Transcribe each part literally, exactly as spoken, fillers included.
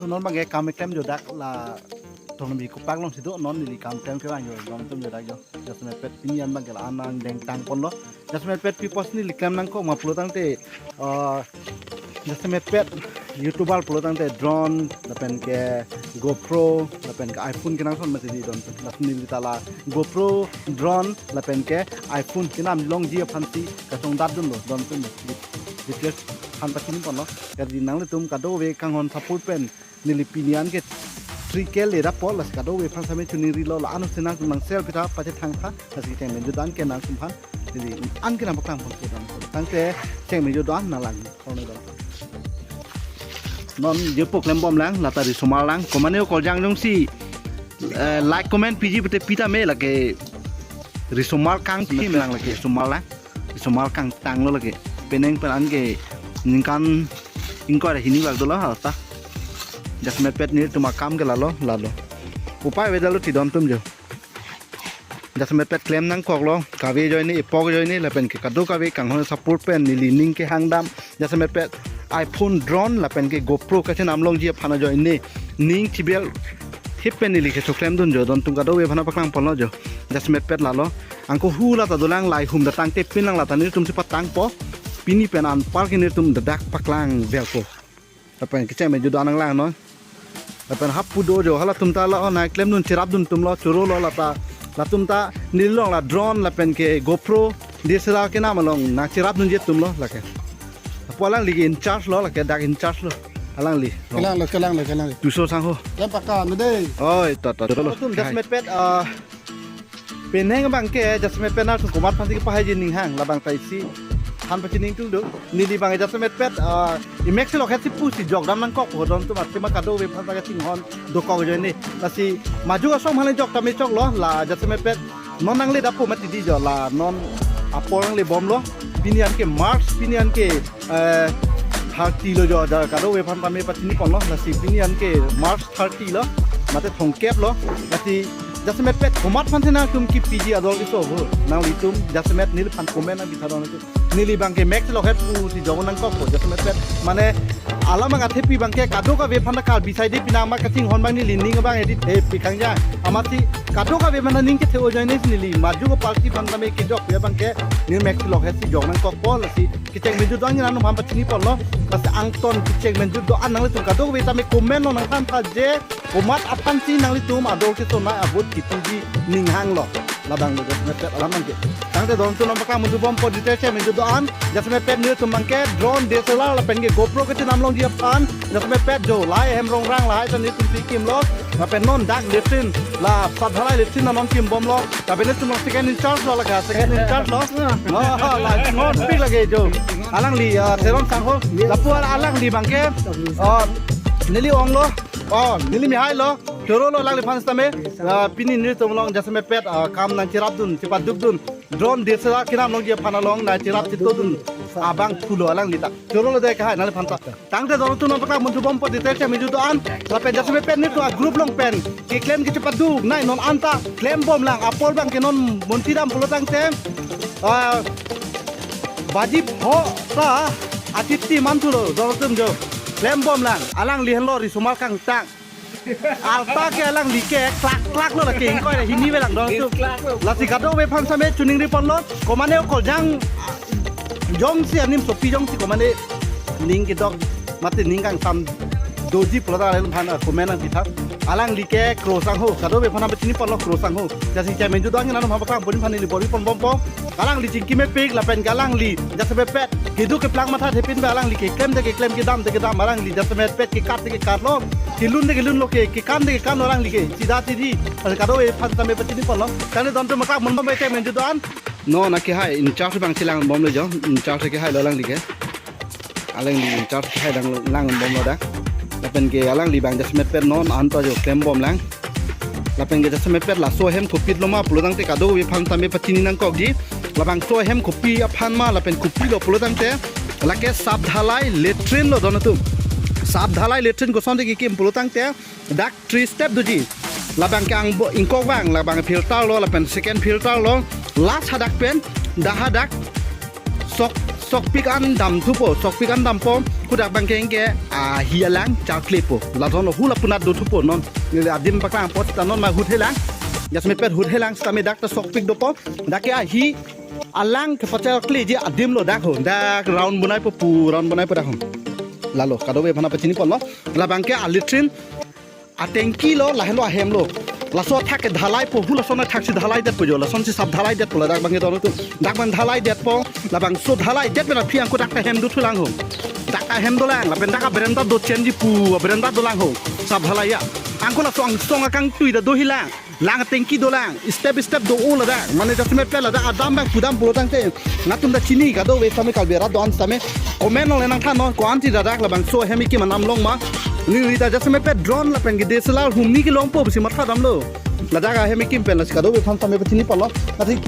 So non bangke kam keklem jo dak la Thongnabi kopak alongsi do, non neli kam keklem kevang jo, don atum jo dak jo. Jasemet pet pini an bangke la-an nangdeng tang ponlo. Jasemet pet pi apotsi neli klem nangkok ma pulo tangte, ah, jasemet pet YouTuber pulo tangte drone, lapen ke GoPro, lapen ke iPhone kenangsot mati di don. Lapen neli ta la GoPro, drone, lapen ke iPhone kenam longji aphansi kachongdat dunlo, don atum. Di, di pet aphan pachini ponlo. Kadi nanglitum kadokave kanghon support pen neli pini an ke three K le ra pol, lasi kadokave aphan same chuningrilo, la-an usi nangtum nang share pitha pachethang tha, lasi kecheng menjut an ke nangtum aphan neli an ke nangpaklang pon ke don. Tangte kecheng menjut an nanglang khorne don. Non jepo klembomlang, lata risomar lang, komane o koljang jongsi, eh, like comment piji pute pi tame lake risomar kangthim lang lake, risomar lang. Risomar kangtanglo lake. Penang pen an ke ningkan ingkoi ra hini bak dolo ha ta. Jasemet pet nelitum akam ke lalo, lalo. Upai avedetlo ti don atum jo. Jasemet pet klem nangkoklo, kave ajoine, epok ajoine, lapen ke kadokave kanghon support pen neli ning kehang dam. Jasemet pet iPhone, drone, lapen ke GoPro kachenam longji aphan ajoine ning chibel thip pen neli kechoklem dun jo, don atum kadokave aphan paklang ponlo jo. Jasemet pet lalo. Anke hula ta dolang, lahai hum ta tangte pinlang, lata nelitum si patangpo. Pini pen anpar ke nelitum dak paklang velpo. Lapen kecheng menjut do-an nanglang non. Lapen hapu do jo, halatum ta la-o nangklem dun cherap dun atumlo, chorolo lata. Latum ta neli along la drone lapen ke GoPro, D S L R kenam along nangcherap dunji atumlo lake. Lapu alangli ke in charge lo lake, dak in charge lo. Alangli. Kelanglo, kelanglo, kelanglo. Tuso sangho. Klem pakka, no dei. Oi, to, to, to, to. Latum jasemet pet, ah, penang bangke jasemet pet nangtum komat aphansi kepahaiji ning hang, labang ta isi than pachini tung do. Neli bang jasemet pet, ah, imek si lokhet si pusi jok dam nangkok ho don atum, athema kadokave aphan ta kachinghon dokok ajoine. Lasi majok asom hale jok tame choklo, la jasemet pet non nangle dapo mati di jo, la non apor nangle bomlo. Pini an ke March, pini an ke, eh, thirty lo jo, da kadokave aphan tame pachini ponlo, lasi pini an ke March thirty lo, mate thomkep lo, lasi jasemet pet komat aphansi nangtum kepiji ador keso ho, nanglitum jasemet neliphan comment nangpitha don atum. Neli bangke mek si lokhet pusi jok nangkokpo, jasemet pet. Mane alam bang athepi bangke kadokave aphan ta kal bisai de pinang ma kachinghon bang neli ning bang edit he pikang ja. Amatsi kadokave aphan ta ning kethe ajoine si neli majok party aphan tame kejok ya bangke neli mek si lokhet si jok nangkokpo, lasi kecheng menjut do-an nangtum aphan pachini ponlo. Lasi angton kecheng menjut do-an nanglitum kadokave tame comment lo nangthan tha je komat aphansi nanglitum ador keso nai a-vote kipiji ning hanglo. Labang lo jasemet pet alam bangke. Tangte don atum nangpaklang mun thu bompo detail kecheng menjut do-an. Jasemet pet nelitum bangke drone, D S L R lapen ke GoPro kachenam longji aphan. Jasemet pet jo, lahai ahem rongrang, lahai ta nelitum si kimlo. Lapen non dak latrine, la Sap Dhalai latrine non kimbomlo. Lapen nelitum second in charge lo lake, second in charge lo. Oh, la ngon pik lake jo. Alangli, ah, Teron sangho. Lapu alangli bangke, ah, neli onglo. Oh, neli mihai lo. Chorolo alangliphan sitame, ah, pini nelitum along jasemet pet, ah, kam nangcherap dun, chepaduk dun. Drone D S L R kenam longji aphan along nangcherap cheto dun abang thulo alangli ta. Chorolo dei, kehai nangliphan ta. Tangte don atum nangpaklang mun thu bompo detail kecheng menjut do-an. Lapen jasemet pet nelitum a-group along pen keklem kechepaduk nai non anta klembomlang, apor bangke non monti dam pulo tangte, ah, baji pho ta atiti man thulo don atum jo. Klembomlang, alangli henlo risomar kangtang. Alta ke alangli ke klak klak lo lake, ingkoi ra hini avelang don atum. Klak lo. Lasi kadokave aphan same chuningri ponlo, komane o koljang jongsi anim sopi jongsi komane ning kedok mate ning kangsam doji pulo ta alangphan, ah, comment nangpitha. Alangli ke Kro sangho, kadokave aphan pachini ponlo Kro sangho. Jasemet kecheng menjut do-an nangtum aphan paklang pon aphan neli bor-i pon bompo. Alangli chingki mepik lapen ke alangli jasemet pet keduk keplang matha thepin ba alangli keklem te keklem, kedam te kedam, alangli jasemet pet kekat te kekat lo, kelun te kelun lo, ke kekan te kekan lo alangli ke. Sida sidi, kadokave aphan tame pachini ponlo. Tangte don atum nangpaklang mun bompo kecheng menjut do-an. Non akehai in charge bang chelang bomlo jo, in charge kehai lo alangli ke. Alangli in charge kehai dang lang bomlo dak. Lapen ke alangli bang jasemet pet non anta jo klembomlang. Lapen ke jasemet pet laso ahem kopilo ma pulo tangte kadokave aphan tame pachini nangkokji. Labangso ahem kopi aphan ma lapen kopilo pulo tangte, lake Sap Dhalai latrine lo don atum. Sap Dhalai latrine kosonsi kekim pulo tangte, dak three step doji. Labang ke angbong ingkok vang, labang filter lo, lapen second filter lo, last hadak pen, dak hadak sok Sokpik an damthupo, sokpik an dampo, hadak abangke ke ahi alang charklepo. Lason hula punat dothupo non. Adim paklangpo ta non ma hut helang. Jasemetpet hut helang sitame dak ta sokpik dopo. Dak ke ahi alang kepacharkleji adim lo dak ho. Dak round bonaipo pu, round bonaipo dak ho. Lalo, kadokave aphan pachiniponlo. Labangke a latrine, atengki lo, lahenlo ahem lo. Laso athak ke dhalaipo, hu lason athak si dhalaidetpo jo, lasonsi sap dhalaidetpo, ladak abangke don atum. Dak abang dhalaidetpo, labangso dhalaidet pen aphi angko dak ta hem dothulang ho. Dak ta hem dolang, lapen dak aberenda dochenji pu, aberenda dolang ho. Sap dhalai ya. Angko laso angsong akangtui ta dohilang. Lang atengki dolang, step step do-o ladak. Mane jasemetpet ladak adam abang pudam pulo tangte. Nangtum ta chini kadokave sitame Karbi arat do-an sitame. Comment along le nangthannon ko-ansi ladak labangso hem ekim anam long ma. Neli ta jasemetpet drone lapen ke D S L R humni kelongpo pusi mathadamlo. Ladak ahem ekim pen lasi kadokave aphan sitame pachiniponlo. Ati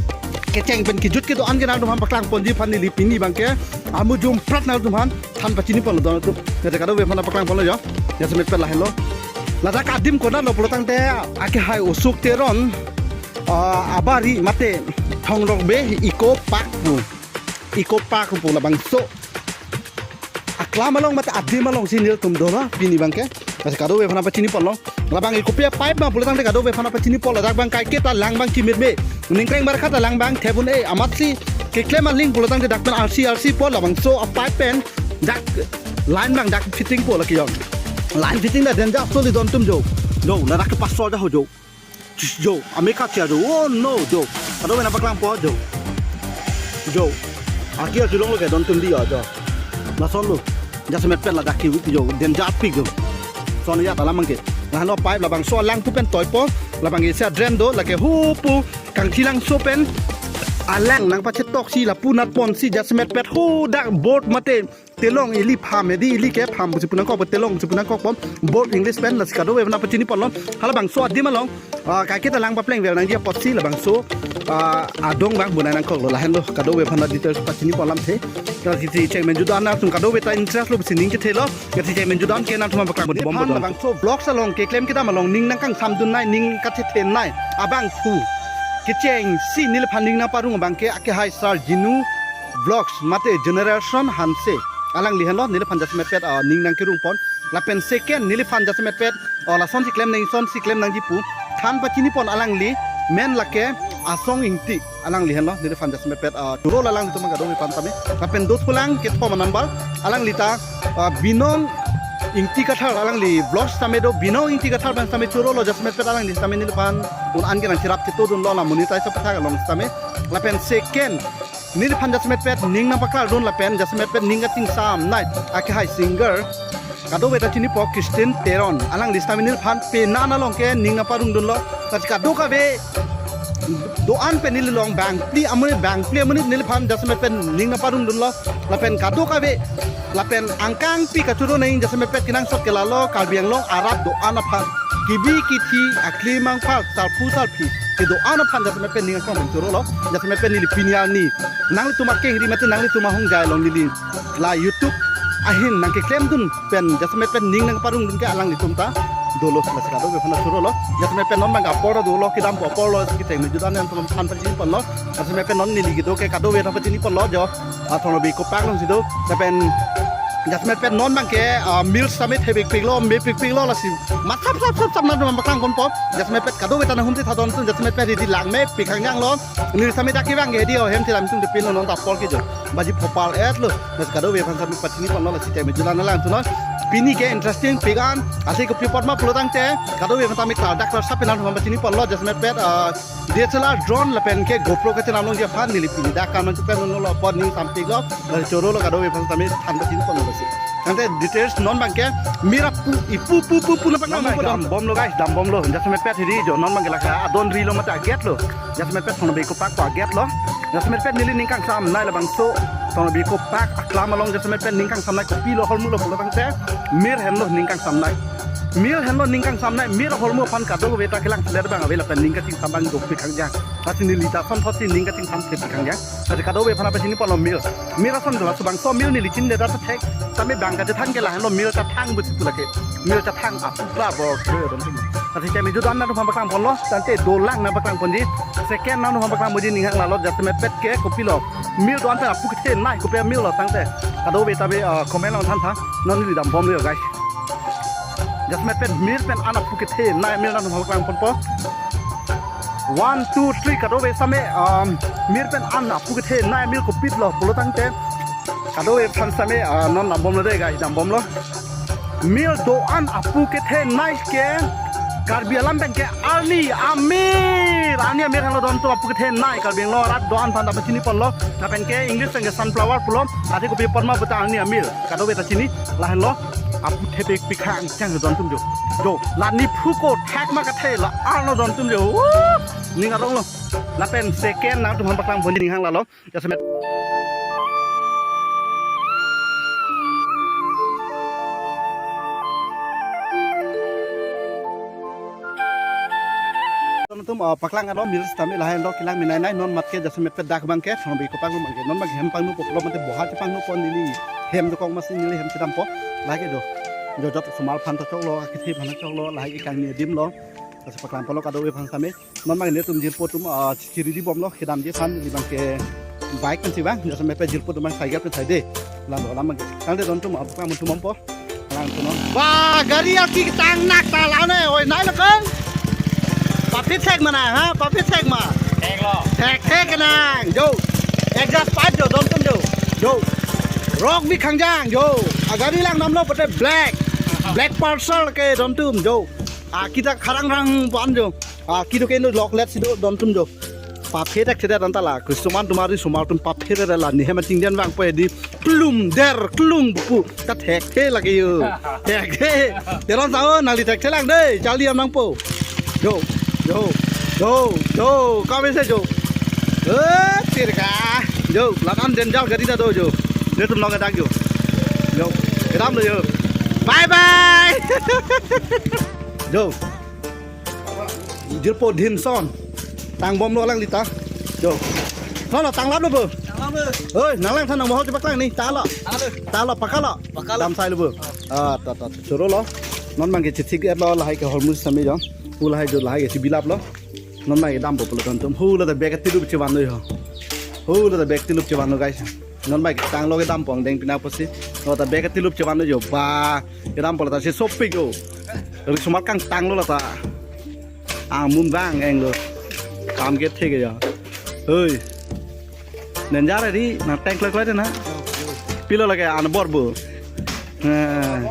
kecheng pen kejut kedo-an ke nangtum aphan paklangponji aphan neli pini abangke amujum prat nangtum aphan than pachiniponlo don atum. Ate kadokave aphan paklangponlo jo. Jasemetpet lahenlo. Ladak adim konatlo pulo tangte akehai Ashok Teron, ah, abari mate Thong Rokbe Eco Park pu. Eco Park pu labangso aklam along mate adim alongsi nelitum dolo pini abangke. Lasi kadokave aphan pachiniponlo. Labang kopi apipe ma pulo tangte kadokave aphan pachiniponlo, dak abang kaiketa lang abang chimit me. Ningkreng barkha ta lang abang thebun e amatsi keklem aling pulo tangte dak pen arsi arsi po labangso apipe pen dak line abang dak fitting po lake yong. Line fitting ta danger soli don atum jo. Jo, ladak ke pastor ta ho jo. Jo, amekha chia jo. Oh no, jo. Kadokave nangpaklangpo jo. Jo. Aki aki longlo ke don atum di jo. Lasonlo. Jasemetpet ladak ke jo. Danger pik jo. Lason ya ta alam abangke. Lahenlo pipe labangso alang pu pen toipo. Labang isi drain do lake hu pu. Kangthilangso pen alang nangpachetoksi lapu natponsi jasemetpet hadak board mate telong ili pham edi ili ke pham pusi pu nangkok telong pusi pu nangkokpo board English pen lasi kadokave aphan pachiniponlo halabangso adim along, ah, kaiketa lang paplengver nangji apotsi labangso, ah, adong abang bonai nangkoklo lahenlo kadokave aphan details pachiniponlamthe. Lasi chengmen judan atum kadokave ta interest lo pusi ning kethelo. Lasi chengmen judan ke nangtum aphan paklangponbom labangso vlogs along keklem kedam along ning nangkangsamdunnei ning kachethenei abangphu kechengsi neliphan ning nangparong abangke akehai Sar Jinu Vlogs mate Generation Hanse. Alangli henlo neliphan jasemetpet, ah, ning nangkerungpon. Lapen second neliphan jasemetpet, ah, lasonsi klem nang, lasonsi klem nangji pu than pachinipon alangli men lake Asong Ingti. Alangli henlo neliphan jasemetpet, ah, choro alanglitum kadokave aphan tame. Lapen dothulang kethom anumber alangli ta, ah, Binong Ingti Kathar alangli vlogs tame do Binong Ingti Kathar abang tame chorolo jasemetpet alangli tame neliphan un-an ke nangcherap chetodunlo la monetize apathak along tame. Lapen second neliphan jasemetpet ning nangpaklardun lapen jasemetpet ning kachingsamnei akehai singer kadokave ta chinipo Christine Teron alangli sitame neliphan penang along ke ning nangparongdunlo. Lasi kadokave do-an pen neli along bangphli amonit bangphli amonit neliphan jasemetpet ning nangparongdunlo. Lapen kadokave lapen angkangpi kachoro nang jasemetpet kenangsot ke lalo Karbi Anglong arat do-an aphan kibi kithi akli mangphal sarpu sarpi kedo-an aphan jasemetpet ning akong chorolo. Jasemetpet neli pini arni nanglitum akengri mate nanglitum ahongjai along neli la YouTube ahin nangkeklemdun pen jasemetpet ning nangparongdun ke alanglitum ta dolo. Lasi kadokave aphan chorolo. Jasemetpet non abang apor dolo kedampo aporlo kechengmen judan nangtum aphan pachiniponlo. Jasemetpet non neli kedo ke kadokave aphan pachiniponlo jo. Ah, Thong Rokbe Eco Park alongsi do. Lapen jasemetpet non abangke, ah, meals tame thepikpiklo, mepikpiklo lasi. Masap sap sap sap nangtum aphan paklangponpo. Jasemetpet kadokave ta nanghumsi thadon atum jasemetpet hidi lang mepik hangjanglo. Neli tame dak kevang ke hidi o hem thiram atum depin non ta apor ke jo. Baji phopal et lo. Lasi kadokave aphan tame pachiniponlo lasi chengmen judan alanglitum non. Pini ke interesting pik an. Ase kopi apot ma pulo tangte kadokave aphan tame klardak klarsap pen nangtum aphan pachiniponlo jasemetpet, ah, D S L R drone lapen ke GoPro kachenam longji aphan neli pini dak kan man chupen lo apot ning sampiklo. Lasi chorolo kadokave aphan tame than pachiniponlo lasi. Tangte details non abangke mir apu ipu pu pu pu nangpaklang non abang dambomlo guys, dambomlo. Jasemetpet hidi jo non abangke lake adon rilo mate agate lo. Jasemetpet Thong Rokbe Eco Park pu agate lo. Jasemetpet neli ning kangsamnei labangso Thong Rokbe Eco Park aklam along jasemetpet ning kangsamnei kopilo ahormu lo pulo tangte mir henlo ning kangsamnei. Mir henlo ning kangsamnei, mir ahormu aphan kadokave ta kelangselet abang ave lapen ning kachingsam abang dopik hangjang. Lasi neli ta asonthotsi ning kachingsam thepik hangjang. Lasi kadokave aphan pachiniponlo mir. Mir ason do laso bangso mir neli chinine ta thek. Tame bang kachethan ke lahenlo, mir chathang pusi pu lake. Mir chathang apu pra bor thre don tum. Ati tame ju dan nangtum aphan paklang ponlo, tangte dolang nangpaklang ponji. Second nangtum aphan paklang ponji ning hang lalo, jasemet pet ke kopilo. Mir do-an pen apu kethenei kopi amir lo tangte. Kadokave ta be, ah, comment along than tha. Non neli dambomlo guys. Jasemet pet mir pen an apu kethenei amir nangtum aphan paklang ponpo. One, two, three, kadokave same, um, mir pen an apu kethenei amir kopilo pulo tangte. Kadokave aphan same, ah, non dambomlo de guys, dambomlo. Mir do-an apu kethenei ke Karbi alam pen ke arni amir, arni amir henlo don tum apu kethenei Karbi Anglong arat do-an aphan ta pachini ponlo. Lapen ke English pen ke sunflower pulo, ati kopi pon ma puta arni amir. Kadokave ta chini, lahenlo, apu thepik pikhang chang don tum jo. Jo, la niphu ko thak ma kathe la arlo don tum jo. Woo! Ning aronglo. Lapen second nangtum aphan paklang ponji ning hang lalo. Jasemet. Nangtum, ah, paklang alo mir sitame lahai lo kelang minai nai non mat ke jasemet pet dak abang ke thongbi ko paklang abang ke non abang hem pangnu po pulo mate boha chepangnu po neli hem dokok masi neli hem chedampo lahai ke do. Jo jot osomar aphan ta choklo, akethe aphan ta choklo, lahai ke kangni adim lo. Jasemet paklang ponlo kadokave aphan same. Non abang netum jirpo atum, ah, chiri di bomlo kedamji aphan neli abang ke bike pen si bang, jasemet pet jirpo atum abang cycle pen si de. Lam lo lam abang ke. Tangte don tum, ah, paklang atum bompo. Lang tu non. Wah, gari aki tang nak ta la ne. Oi, nai lo kang. Papi thek mana, ha? Papi thek ma. Thek lo. Thek thek nang. Jo. Exhaust pipe jo don tum jo. Jo. Rok bi khangjang jo. A gari lang namlo pute black. Black Pulsar ke don tum jo. Aki ta kharang rang pan jo. Aki do ke no lok let si do don tum jo. Paphe thekthedet anta la, Christmas atum ari osomar atum paphe re la, ne hem chingden vangpo di, plum der klung buku, ta thekthe lake yo. Thekthe. Teron sao, nangli thekthe lang de, charli am nangpo. Jo, jo, jo, jo, kame se jo. Eh, tirka. Jo, lakan danger gari ta do jo. Netum long adak jo. Jo, kedam lo jo. Bye bye. Jo. Jirpo dhin son. Tang bomlo alangli ta. Jo. Lo lo tang lap lo bo. Tang lap lo. Oi, nang lang than nang mohol chepaklang ni. Ta lo. Tang lap lo. Ta lo paka lo. Paka lo. Dam sai lo bo. Ah, ta ta choro lo. Non abang ke chithik et lo lahai ke hormuz sami jo. Hu lahai jo lahai ke chibilap lo. Non abang ke dampo pulo don tum. Hu lo ta bag tilup chevan lo jo. Hu lo ta bag tilup chevan lo guys. Non abang ke tanglo kedampo angdeng pina pusi. Lo ta bag tilup chevan lo jo. Ba. Kedampo lo ta si sopik jo. Ri osomar kangtanglo lata. Amun bang eng lo. Kam ke thek ya. Hoi. Danger ri na tank lak lak na. Pilo lake an bor bo. Nah.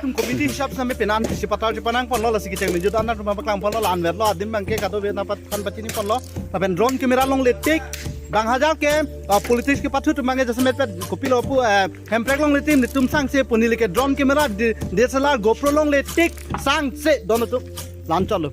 Tum committee hisap same penan si patar si panang ponlo lasi kecheng ni juta na tum paklang ponlo la anver lo adim abang ke kadokave nangpathan pachini ponlo. Lapen drone camera longle tik. Bang hajar ke, ah, politics kepathu atum abang ke jasemet pet kopilo pu, eh, Hemprek longle tik netum sangse pu neli ke drone camera di, D S L R GoPro longle tik sangse don atum. Lan cholo.